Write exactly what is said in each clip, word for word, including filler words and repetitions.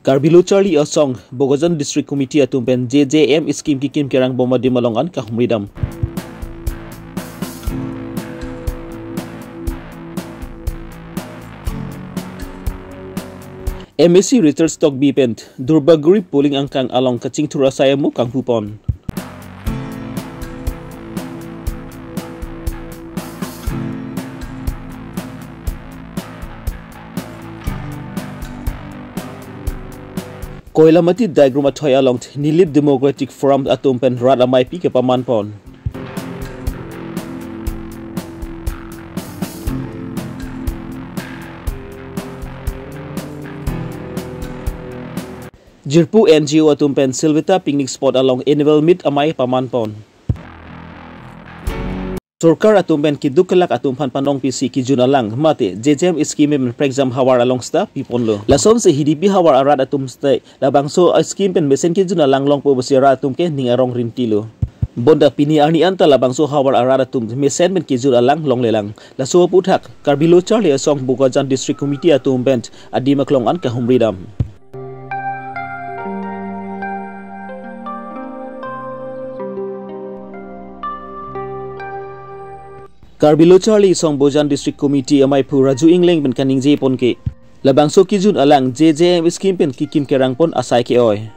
Karbi Lo Charli Asong Bokajan District Committee atum pen J J M scheme kekim kerang bom adim along an kahumri dam. M A C Richard Tokbi pen Durbaguri polling angkang along kachingthur asai amo kangpupon. Koilamati Daigrum athoi along Nilip Democratic Forum atum pen rat ameipi kepamanpon. Jirpo N G O atum pen Silvita picnic spot along annual meet amei pamanpon. Sorkar atum pen keduk kelak atum aphan panong pisi kejun alang mate J J M scheme pen prekjam havar along seta piponlo. Lasonsi Hidipi havar arat atum seta labangso scheme pen mesen kejun alang longpo pusi rat atum ke ning arong rintilo. Bonta pini arni anta labangso havar arat atum mesen pen kejun alang longlelang. Laso aputhak Karbi Lo Charli Asong Bokajan District Committee atum pen adim aklong an kahumri dam. Karbi Lo Charli Asong Bokajan District Committee ameiphu Raju Engleng pen kaningjepon ke, labangso kejun alang J J M scheme pen kekim kerangpon asai ke-oi.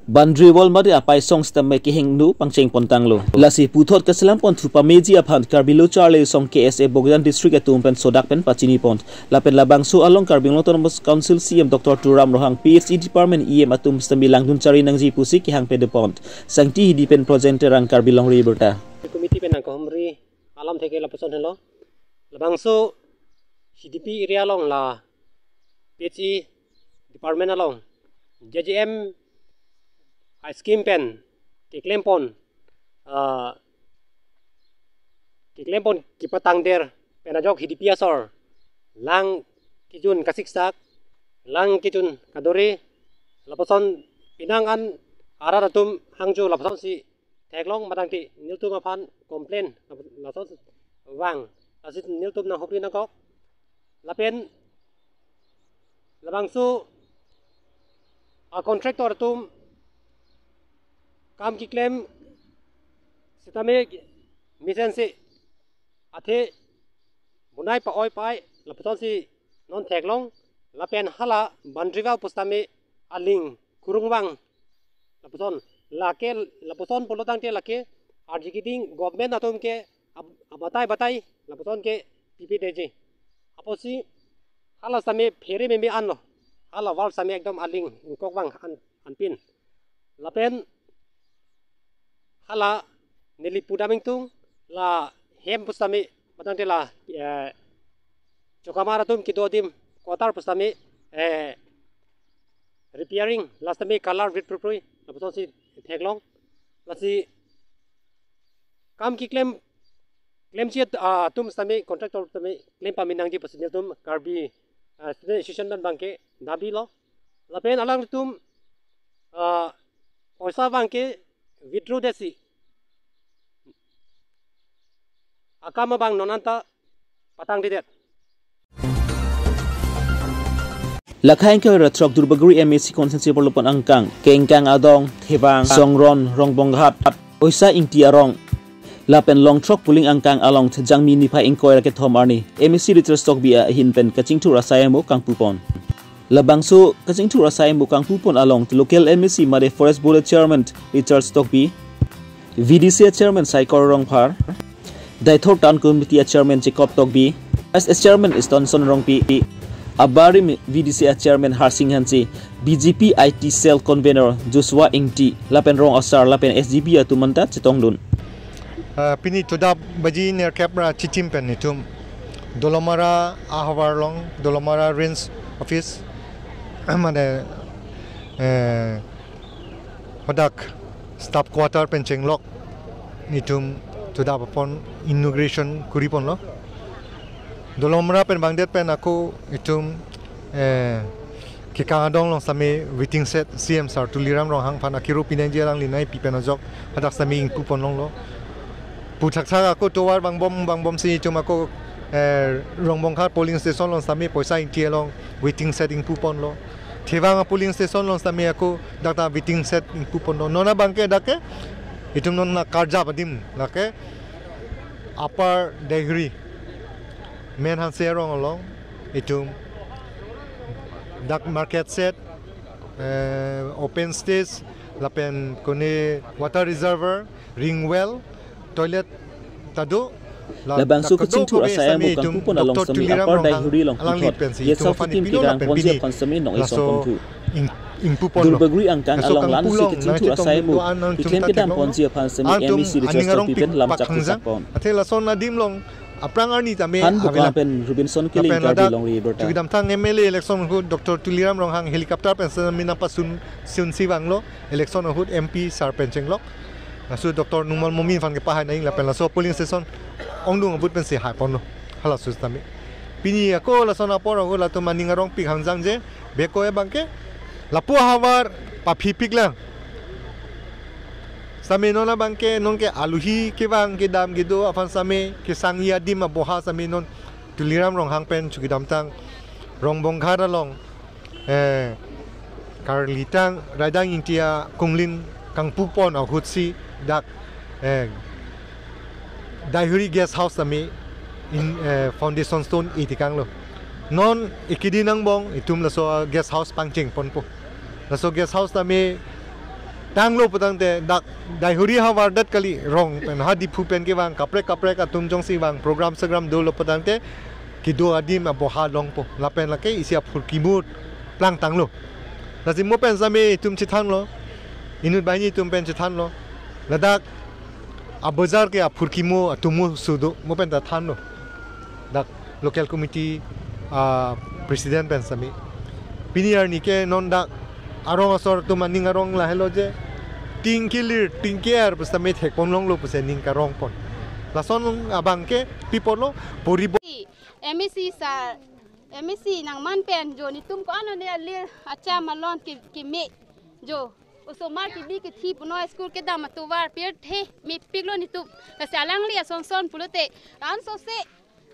Boundary wall mate apaisong sitame kehingno pangchengpon tanglo. Lasi puthot kaselam ponthu pameji aphan Karbi Lo Charli Asong K S A Bokajan District atum pen sodak pen pachinipon. Lapen labangso along Karbi Anglong Autonomous Council C E M Doctor Tuliram Ronghang, P H E department E M atum sitame langdun chari nangji pusi kehang pedepon. Sangti Hidi pen Projen Terang, Karbi Longri Abirta. Committee pen nangkahumri alam theke lapuson helo. Labangso Hidipi area along la P H E department along J J M a-scheme pen keklempon, ah, keklempon kepatangder pen ajok Hidipi asor lang kejun kasiksak, lang kejun kadore, lapuson penang an arat atum hangjo lapusonsi theklong, madangte nelitum aphan complain lason vang, lasi nelitum nanghumri nangkok. Lapen labangso a-contractor atum kam keklem sitame mesensi athe bonai pa-oi pa-ai lapusonsi non theklong. Lapen hala boundary wall pusitame aling kurung vang lapuson, lake lapuson pulo tangte lake R G Kiting government atum ke ab-, abatai batai lapuson ke pipi deji. Apotsi hala sitame phere meme anlo. Hala wall sitame ekdom aling ingkok vang an, anpin. Lapen hala neli pudam ingtung, la hem pusitame, madangte la, eh, chokamar atum kedo adim quarter pusitame, eh, repairing, last time color rit pruprui, lapusonsi theklong. Lasi kam keklem, klemji at-, ah, atum sitame, contractor sitame klem pame nangji pusi nelitum Karbi, ah, Student Association pen abangke dabi lo. Lapen alangtum, ah, poisa abangke withdraw detsi akam abang non anta patangdedet. Lakha ingkoi ra throk Durbaguri M A C constituency arlopon angkang, Kengkang Adong, Thebang, Songron, Rongbonghat, Oisa Ingti arong lapen Longthrok polling angkang along Jangmi niphai ingkoi ra kethom arni M A C Richard Tokbi ahin pen kachingthur asai amo kangpupon. Labangso kachingthur asai amo kangpupon along local M A C mate Forest Board chairman Richard Tokbi, V D C chairman Saikor Rongphar, Deithor Town Committee chairman Jacob Tokbi, vice chairman Stonson Rongpi, abarim V D C chairman Harsing Hanse, B J P I T cell convener Joshua Ingti, lapen rong asar lapen S G B atum anta chetongdun. Ah, pini todap baji nerkep ra chitim pen nelitum Dolamara ahavar along, Dolamara Range Office, mane, eh, hadak staff quarter pen chenglok nelitum todap apon inauguration kuriponlo. Dolamara pen bangdet pen ako itum, eh, Kengkang Adong along sitame waiting shed C M sir Tuliram Ronghang aphan akiro pinangji, alangli nangpi pen ajok hadak sitame ingpupon longlo. Puthakthak ako tovar vangbom vangbomsi itum ako, eh, Rongbonghat polling station along sitame Poisa Ingti along waiting shed ingpuponlo. Thevang a polling station along sitame ako dak ta waiting shed ingpu pon do. Non abangke dak ke itum non la karjap adim lake Upper Deihori main Hanse arong along itum dak market shed, eh, open stage lapen kone water reservoir, ring well, toilet ta do. La labangso dak kachingthur kadokave asai sitame amu itum kangpu pon along Doctor sitame Tuliram Upper Ronghang Deihori along alangli puthot pensi itum G S F aphan team ipilo kekarang lapen ponji pini aphan sitame nong laso isong pon thu ing-, ingpu ponlo. Durbagori angkang laso along kangpu lansi along kachingthur nangchetong asai amu do-an nangchung iklem ta kedam theklonglo. Ponji aphan sitame antum M A C aning resource arong topi pen lam chakchak pon. Athe lason adim along aphrang arni tame han bukang avela pen Robinson Killing lapen Karbi ladak Longri Birta. Chukidamtang M L A election ahut Doctor Tuliram Ronghang helicopter pen sitame nangpasun sunsi vanglo election ahut M P sar pen chenglok. Laso Doctor Numal Momin aphan kepahai nang lapen laso polling station ongdung abut pensi hai ponlo. Halaso sitame. Pini ako lason apor ako latum aning arongpik hangjang je beko abangke lapu ahavar paphipik lang. Sitame non abangke nonke aluhi kevang kedam kedo aphan sitame kesang-i adim aboha sitame non Tuliram Ronghang pen chukidamtang Rongbonghat along, eh, Karlitang Raidang Ingti akunglin kangpu pon ahutsi dak, eh, Deihori Guest House sitame in, eh, foundation stone itikanglo. Non ikidi nangbong itum laso, ah, guest house pangcheng ponpo. Laso guest house sitame tanglo putangte dak Deihori havar det kali, rong pen ha Diphu pen kevang kaprek kaprek atum jongsi vang program sagram dolo putangte kedo adim aboha longpo. Lapen lake isi aphurkimo plangtanglo. Lasi mo pen sitame itum chethanlo. Inut banghini atum pen chethanlo. Ladak abojar ke aphurkimo atomo sudo mo pen ta thanlo. Dak local committee, ah, president pen sitame. Pini arni ke non dak arong asor atum aning arong lahelo je ting kelir ting ke-er pu sitame thek pon longlo pusi ning karong pon. Lason abangke pi ponlo poribo. M A C sir, M A C nangman pen jo netum ko-an one alir acha malon ke, keme jo. Osomar kebi kethi puno school kedam atovar pirthe mepiklo netum. Lasi alangli asonson pulote ansose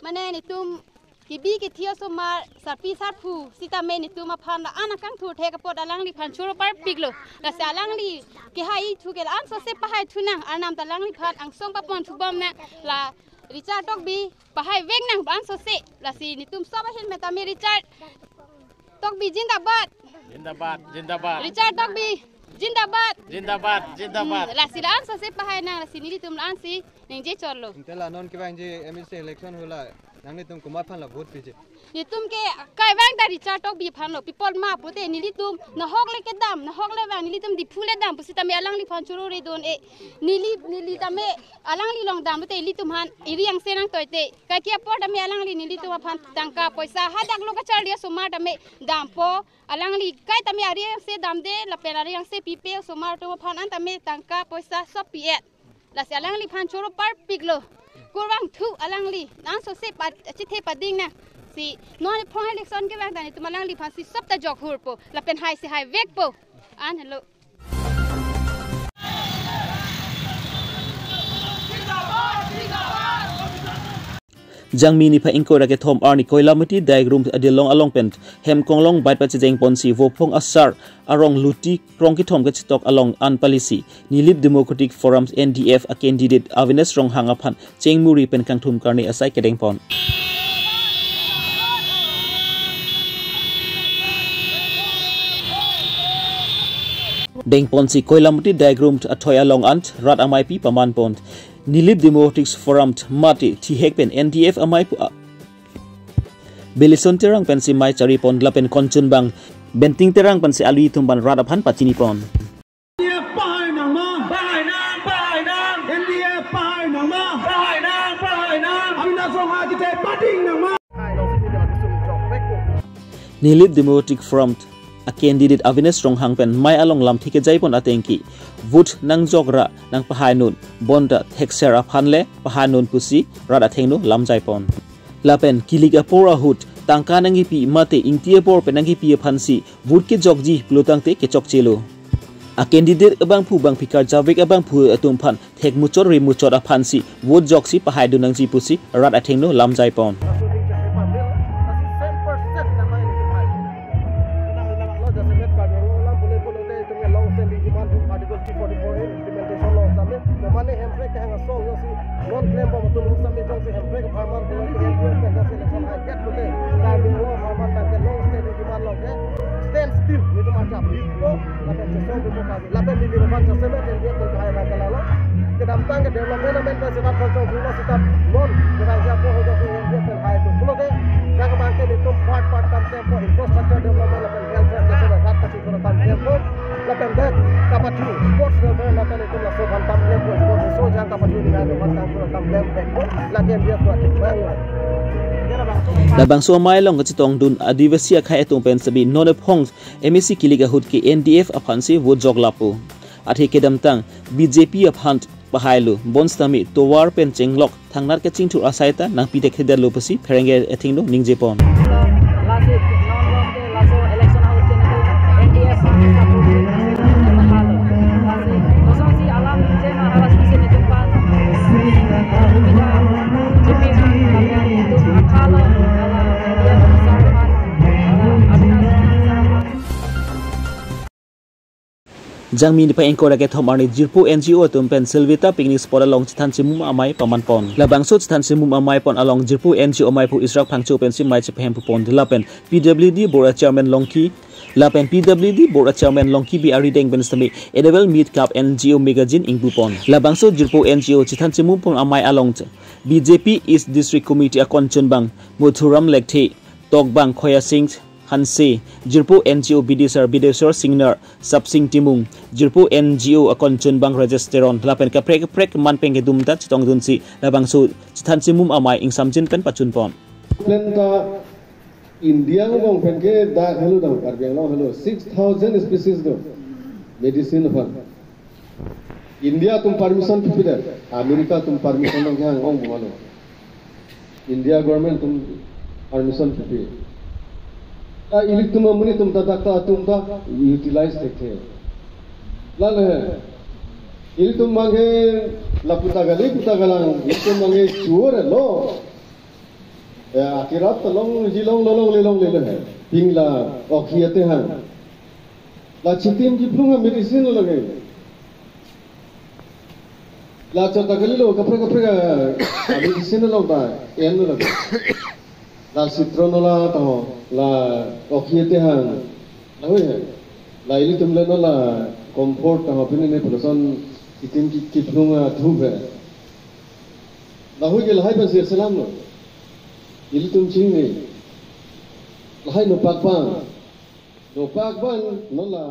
mane netum kebi kethi osomar sarpi sarpo sitame netum aphan la-an akangthur thek apot alangliphan choro parpiklo. Lasi alangli kehai thu ke la-ansose pahai thunang, arnam ta alangliphan angsong papon thubom nang. La Richard Tokbi pahai vek nang ansose. Lasi netum sop ahin metame Richard Tokbi zindabad. Zindabad, zindabad. Richard Tokbi zindabad. Zindabad, zindabad. Hmm, lasi la-ansose pahai nang, lasi nelitum la-ansi ningje chorlo. Inte la non kevangji M A C election ahut la nanglitum komat aphan la vote piji? Netum ke kevang ta Richard Tokbi aphanlo, pi apot ma pute nelitum nahok le kedam, nahok le vang, nelitum Diphu le dam pusitame alangliphan choro redon-e. Neli, neli tame alangli along dam pute ilitum aphan eri angse nangtoite. Kaike apor tame alangli nelitum aphan tangka poisa hadak lo kacharli osomar tame dampo. Alangli kai tame eri angse damde lapen eri angse pipe osomar atum aphan an tame tangka poisa sop pi-et. Lasi alangliphan choro parpiklo. Kurvangthu alangli ansose pa-, chethe pading nang. Si non phong election kevang ta netum alangliphansi sop ta jokhurpo. Lapen haisi hai vekpo. An helo. Jangmi niphai ingkoi ra kethom arni Koilamati Daigrumts adilong along pen hem konglong bait pachejeng ponsi vophong asar arong luti krong kethom kachetok along an palisi Nilip Democratic Forum, N D F, a candidate Avinash Ronghang aphan chengmuri pen kangthum karne asai kedeng pon. Deng ponsi Koilamati Daigrumts athoi along an rat ameipi paman pon. Nilip Democratic Forum mate thihek pen N D F amei pu a-, Belison Terang pensi mei chari pon lapen konchun bang Benting Terang pensi alui atum aphan rat aphan pachini pon. N D F pahai nangma? Pahai nang, pahai nang. N D F pahai nangma? Pahai nang, pahai nang. Avinash Ronghang kete pading nangma? Nilip Democratic Forum a candidate Avinash Ronghang pen mei along lamthe kejai pon atengke vote nangjok ra nangpahai non, bonta thekser aphan le pahai non pusi rat athengno lamjai pon. Lapen kilik apor ahut tangka nangkipi mate ingti apor pen nangkipi aphansi vote kejokji pulotangte kechokchelo. A candidate abangphu bangphi karjap-ik abangphu atum aphan thek muchot ri muchot aphansi vote joksi pahai dun nangji pusi rat athengno lamjai pon. Chapikpo, lapen chesong pipo kami, lapen neli aphan cheseme pen dia pen kahai abang kalalo. Kedamtang ke development amen pen seta konsong pulo seta non, kedang siapo hoja sung dia pen hai tu. Pulote, dak abang ke itum part part tam tempo, infrastructure development lapen welfare cheseme rat kachikora tam tempo, lapen dak kapathu sports welfare lapen itum laso aphan tam tempo, sports so jang kapathu ni adu aphan tam tempo, lapen dia kuat bang. Labangso amei along kachetongdun Adivasi akhei atum pen sitame non ephong M A C kilik ahut ke N D F aphansi vote jok lapo. Athe kedamtang B J P aphan pahailo, bonsitame tovar pen chenglok thangnat kachingthur asai ta nangpi thekthedetlo pusi pherangke athengno ningjepon. Lasi non lok ke laso election ahut ke nangtum N D F party support ke nangtum pahailo. Lasi kosonsi alam ningje ma halasi si nangtum aphan subida chepi si nangtum pahailo. Hala N D F sar aphan, hala Avinash sar aphan. Jangmi niphai ingkoi ra kethom arni jirpo N G O atum pen Silvita picnic spot along chethan chemum amei pamanpon. Labangso chethan chemum amei pon along jirpo N G O ameiphu Israel Phangcho pensi mei chepahemphu pon lapen P W D board a chairman Longki, lapen P W D board a chairman Longki B R Rideng pen sitame Annual Meet Club N G O Magazine ingpupon. Labangso jirpo N G O chethan chemum pon amei along B J P East District Committee akon chunbang Mothuram Lekthe, tokbang Khoya Singh Hanse, jirpo N G O Bidisar Bideswar Singnar, Sapsing Timung, jirpo N G O akon chunbang Rajesh Teron, lapen kaprek kaprek man pen kedum ta chetongdunsi labangso chethan chemum amei ingsamjin pen pachunpon. Plan ta India angbong pen ke dak helo dam, Karbi Anglong helo six thousand species do medicine aphan. India atum permission pipedet, America atum permission nangkehang ong bung alo. India government atum permission pipe. Ta ilitum amonit atum ta dak ta atum ta utilize thekthe. Lale, ilitum mangke lapu ta kali, pu ta kalang, ilitum mangke chuor lo. Ya, akirap ta longji longlo longle longle lo he. Ping la okhi ate hang. La chitim chiphlung a medicine lo lage. La chot ta kalilo kaprek kaprek a medicine lo ta en lo lage. La citron la ta ho, la okhi ate hang. La hui he. La ilitum le non la comfort ta ho pini ne pulason chitim chi- chiphlung a thup he. Lahei ke lahei pen sir selam lo. Ilitum chingni. Lahei nopak bang. Nopak bang non la